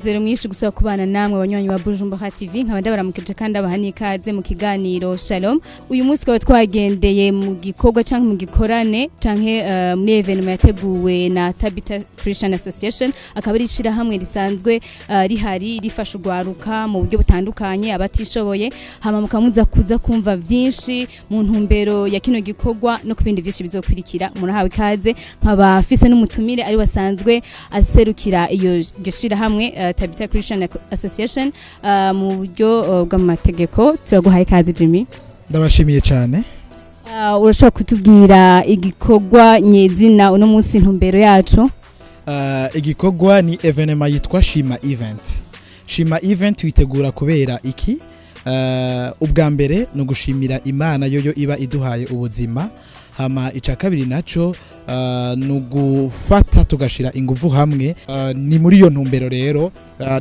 N'umunezero mwinshi gusubira kubana namwe, abanywanyi ba Bujumbura TV. Nkaba ndabaramukije kandi abaha n'ikaze mu kiganiro Shalom. Uyu munsi twaba twagendeye mu gikorwa canke mu gikorane canke muri événement yateguwe na Tabitha Christian Association, akaba ari ishirahamwe risanzwe rihari rifasha urwaruka mu buryo butandukanye, abatishoboye. Hama mukamuza kuza kumva vyinshi mu ntumbero ya kino gikorwa no ku bindi vyinshi bizokurikira. Murahawe ikaze. Nkaba afise n'umutumire ari wasanzwe aserukira iyo iryo shirahamwe, Tabitha Christian Association, mu buryo bw'amategeko. Turaguhaye ikaze, Jimmy. Ndabashimiye cyane. Urashobora kutubwira igikorwa nyezina uno munsi, intumbero yacu? Igikorwa ni événement yitwa Shima Event. Shima Event witegura kubera iki? Ubwa mbere ni ugushimira Imana yoyo iba iduhaye ubuzima. Hama ica kabiri naco ni ugufata tugashira inguvu hamwe. Ni muri iyo ntumbero rero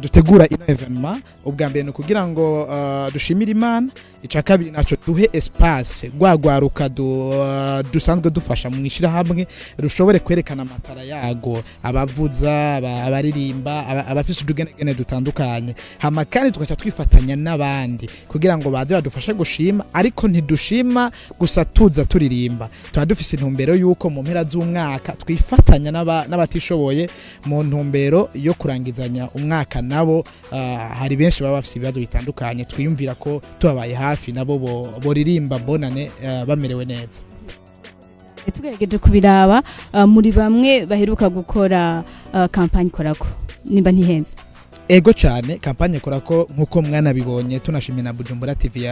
dutegura ino événement. Ubwa mbere ni ukugira ngo dushimire Imana, ica kabiri naco duhe espace rwagwaruka dusanzwe dufasha mu ishirahamwe rushobore kwerekana ama talents yago, abavuza, abaririmba, abafise utugenegene dutandukanye. Hama kandi tugaca twifatanya n'abandi kugira ngo baze badufashe gushima. Ariko ntidushima gusa tuza turirimba, tuba dufise intumbero yuko mu mpera z'umwaka twifatanya n'abatishoboye mu ntumbero yo kurangizanya umwaka nabo. Hari benshi baba bafise ibibazo bitandukanye, twiyumvira ko tubabaye hafi nabo boririmba bonane bamerewe neza. Tugerageje kubiraba, muri bamwe baheruka gukora campagne Korako, nimba ntihenze. Ego cyane, campagne Korako nkuko mwanabibonye, tunashimira na Bujumbura TV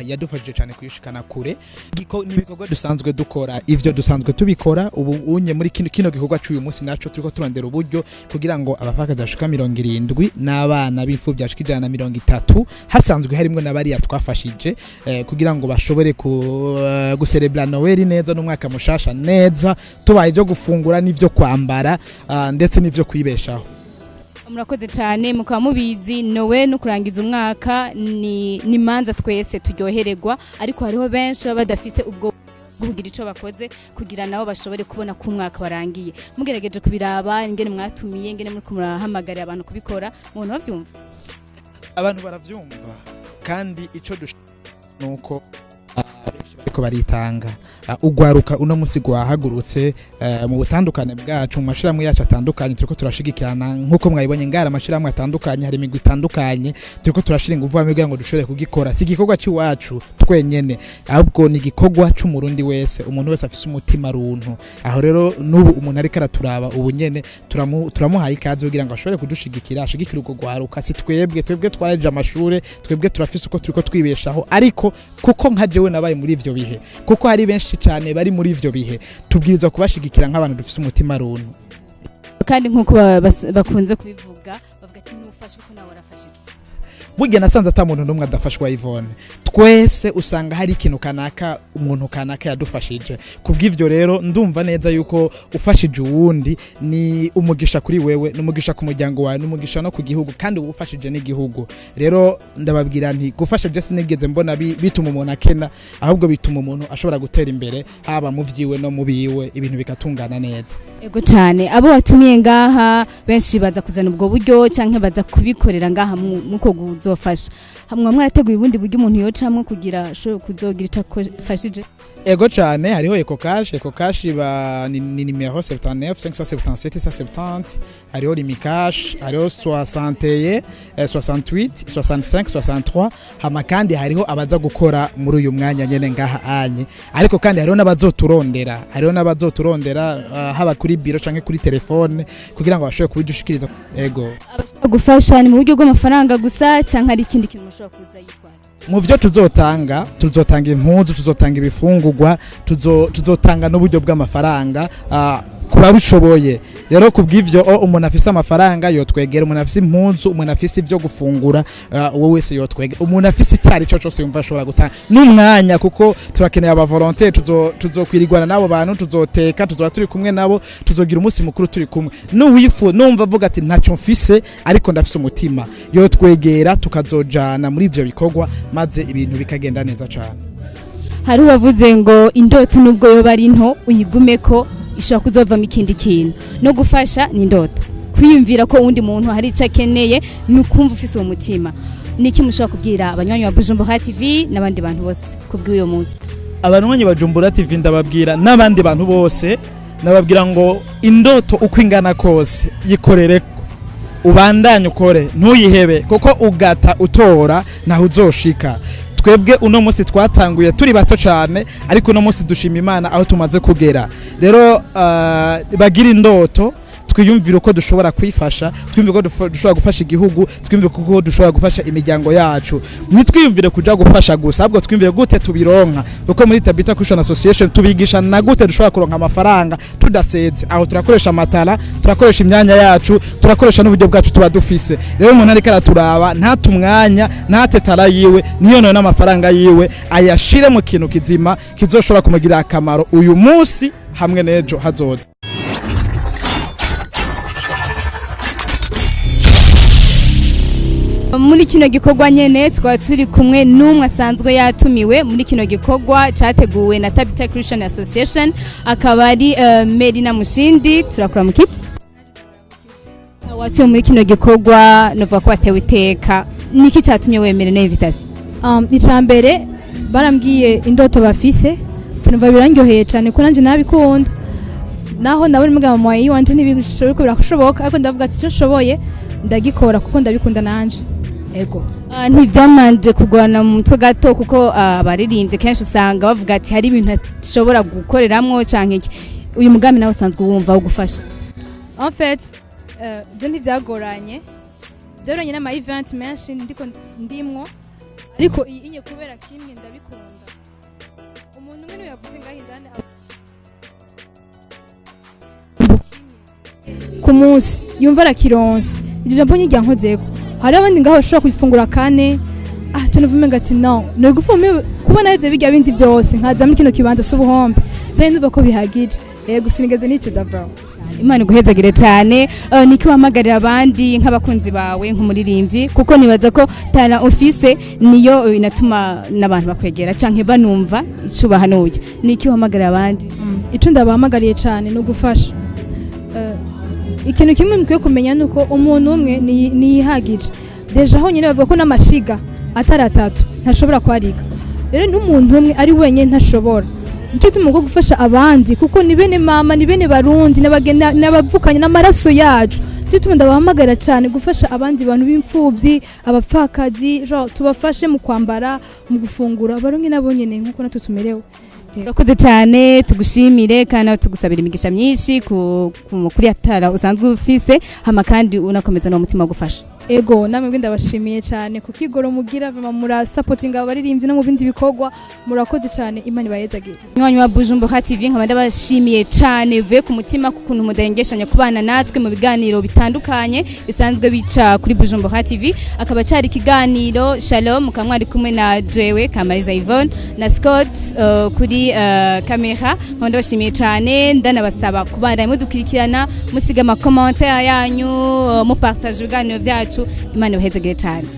yadufashije cyane kuyishikana kure. N'ibikorwa dusanzwe dukora, ivyo dusanzwe tubikora. Ubu unye muri kino gikorwa cy'uyu munsi naco turiko turondera uburyo kugira ngo abapfakazi bashika 70 n'abana b'imfuvyi bashika 130, hasanzwe harimwo n'abariya twafashije, kugira ngo bashobore guserebra Noel neza n'umwaka mushasha neza, tubaye ivyo gufungura n'ivyo kwambara, ndetse n'ivyo kwibeshaho. Murakoze cyane. Mukaba mubizi, Noël no kurangiza umwaka ni manza twese turyohererwa, ariko hariho benshi baba badafise ubwo kugira ico bakoze kugira nabo bashobore kubona ko umwaka warangiye. Mugerageje kubiraba ingene mwatumiye, ingene muri murahamagarira abantu kubikora, mubona bavyumva? Abantu baravyumva, kandi ico nuko benshi bariko baritanga. Ugwaruka uno musi gwahagurutse mu butandukane bwacu, mu mashirahamwe yacu atandukanye turiko turashigikirana. Nkuko mwabibonye ngara amashirahamwe atandukanye, hari imigwi itandukanye, turiko turashira inguvu hamwe kugira ngo dushobore kugikora. Si igikorwa c'iwacu twenyene, ahubwo ni igikorwa c'Umurundi wese, umuntu wese afise umutima runtu. Aho rero n'ubu umuntu ariko araturaba ubu nyene, turamuhaye ikaze kugira ngo ashobore kudushigikira, ashigikire urwo rwaruka. Si twebwe twaraje amashure, twebwe turafise uko turiko twibeshaho, ariko kuko nka jewe nabaye muri ivyo bihe, kuko hari benshi cyane bari muri ivyo bihe, tubwirizwa kubashigikira nk'abantu dufise umutima runtu. Kandi nk'uko bakunze kubivuga, bavuga ati nufashe uko nawe warafashijwe. Burya nasanze ata muntu n'umwe adafashwa, Yvonne. Twese usanga hari ikintu kanaka, umuntu kanaka yadufashije. Kubw'ivyo rero ndumva neza yuko ufashije uwundi ni umugisha kuri wewe, ni umugisha ku muryango wawe, ni umugisha no ku gihugu, kandi uba ufashije n'igihugu. Rero ndababwira nti gufasha je sinigeze mbona bituma umuntu akena, ahubwo bituma umuntu ashobora gutera imbere, haba mu vyiwe no mu biwe, ibintu bigatungana neza. Ego cyane. Abo watumiye ngaha benshi baza kuzana ubwo buryo canke baza kubikorera ngaha muko kuzofasha hamwe. Mwarateguye ubundi buryo umuntu yocamwe kugira ashobore kuzogira ico afashije? Ego cyane, hariho Ecocash. Ecocash ba ni numéro 79 577 170. Hariho Lumicash, hariho 61 68 65 63. Hama kandi hariho abaza gukora muri uyu mwanya nyene ngaha anye, ariko kandi hariho n'abazoturondera, haba kuri biro canke kuri telefone, kugira ngo bashobore kubidushikiriza. Ego. Abashaka gufasha ni mu buryo bw'amafaranga gusa canke hari ikindi kintu mushobora kuza yitwaje? Mu byo tuzotanga, tuzotanga impuzu, tuzotanga ibifungurwa, tuzotanga n'uburyo bw'amafaranga ku babishoboye. Rero kubw'ivyo umuntu afise amafaranga yotwegera, umuntu afise impuzu, umuntu afise ivyo gufungura, uwo wese yotwegera, umuntu afise icyo cyo cyose yumva ashobora gutanga n'umwanya, kuko turakeneye aba volontaires. Tuzokwirirwana n'abo bantu, tuzoteka, tuzoba turi kumwe nabo, tuzogira umunsi mukuru turi kumwe. N'uwifu numva avuga ati ntacyo mfise ariko ndafise umutima, yotwegera tukazojana muri ivyo bikorwa, maze ibintu bikagenda neza cane. Hari uwavuze ngo indoto nubwo yoba ari nto uyigumeko, ishobora kuzovamo ikindi kintu. No gufasha ni indoto. Kwiyumvira ko uwundi muntu hari icyo akeneye, ni ukumva ufise uwo mutima. Niki mushobora kubwira abanywanyi ba Bujumbura TV n'abandi bantu bose kubw'uyo munsi? Abanywanyi ba Bujumbura TV ndababwira, n'abandi bantu bose nababwira ngo indoto uko ingana kose yikorere, ubandanye ukore, ntuyihebe, kuko ugata utora ntaho uzoshika. Twebwe uno munsi twatanguye turi bato cyane, ariko uno munsi dushima Imana aho tumaze kugera. Rero bagira indoto, twiyumvire uko dushobora kwifasha, twiyumvire uko dushobora gufasha igihugu, twiyumvire uko dushobora gufasha imiryango yacu. Ntitwiyumvire kuja gufasha gusa, ahubwo twiyumvire gute tubironka, kuko muri Tabita Christian Association tubigisha na gute dushobora kuronka amafaranga tudaseze. Aho turakoresha amatara, turakoresha imyanya yacu, turakoresha n'uburyo bwacu tuba dufise. Rero umuntu ariko araturaba ntate umwanya, ntate talent yiwe, niyonone n'amafaranga yiwe, ayashire mu kintu kizima kizoshobora kumugirira akamaro uyu munsi hamwe n'ejo hazoza. Muri kino gikorwa nyene tukaba turi kumwe n'umwe asanzwe yatumiwe muri kino gikorwa cyateguwe na Tabita Christian Association, akaba ari Merina Mushindi. Turakura mu kici watuye muri kino gikorwa, novuga ko watewe iteka. Niki cyatumye wemera ino invitation? Icya mbere, barambwiye indoto bafise, tunumva birandyoheye cyane ko nanjye nabikunda, naho ndabona umugabo mama yiwanje ntibishoboka, birashoboka, ariko ndavuga ati icyo nshoboye ndagikora kuko ndabikunda nanje, ego. Ntibyamanje kugwana mu mutwe gato, kuko abaririmbyi kenshi usanga bavuga ati hari ibintu ashobora gukoreramwo canke iki. Uyu mugambi nawe usanzwe wumva wo gufasha? En fait, byo ntibyagoranye, byaroranye n'ama event menshi ndiko ndimwo, ariko iyi inye kubera kimwe ndabikunda. Umuntu umwe niwe yavuze ngaho indani ku munsi yumva arakironse, iryo jambo nyirya nkozeko. Hari abandi ngaho bashobora kuyifungura kane, ah, cyane uvume ati no ni gufuma kubona ivyo bijya bindi byose nkaza muri kino kibanza si ubuhombe, byo ndumva ko bihagije. Yego, sinigeze nicuza, bro. Imana iguhezagire cyane. Niki wahamagarira abandi nk'abakunzi bawe nk'umuririmbyi, kuko nibaza ko talent ufise niyo inatuma n'abantu bakwegera canke banumva ico ubahanuye? Niki wahamagarira abandi? Ico ndabahamagariye cyane ni ugufasha. Ikintu kimwe mukwiye kumenya ni uko umuntu umwe niyihagije. Déjà honyine bavuga ko n'amashiga atari atatu ntashobora kwarika. Rero n'umuntu umwe ari wenyine ntashobora. Nicyo gituma bwo gufasha abandi, kuko ni bene mama, ni bene Barundi, n'abavukanye n'amaraso yacu. Nicyo gituma ndabahamagara cyane gufasha abandi bantu b'imfubyi, abapfakazi, genre tubafashe mu kwambara, mu gufungura, baronke nabo nyene nk'uko natwe tumerewe. Urakoze cyane, tugushimire kandi nawe tugusabira imigisha myinshi kuri talent usanzwe ufise, hama kandi unakomeza n'uwo mutima wo gufasha. Ego, namwe ndabashimiye cyane kuko igoro mugira vama murasapotinga abaririmbyi no mu bindi bikorwa. Murakoze cyane, Imana ibayezagire. Nywanyi wa Bujumbura TV, nkaba ndabashimiye cyane bivuye ku mutima ku kuntu mudahengeshanya kubana natwe mu biganiro bitandukanye bisanzwe bica kuri Bujumbura TV. Akaba cyari ikiganiro Shalom, mukaba mwari kumwe na jewe Kamariza Yvonne na Scott kuri kamera. Nkaba ndabashimiye cyane, ndanabasaba kubandanya mudukurikirana, musiga ama commentaire yanyu, mupartage ibiganiro byacu. Imana ibahezagire cyane.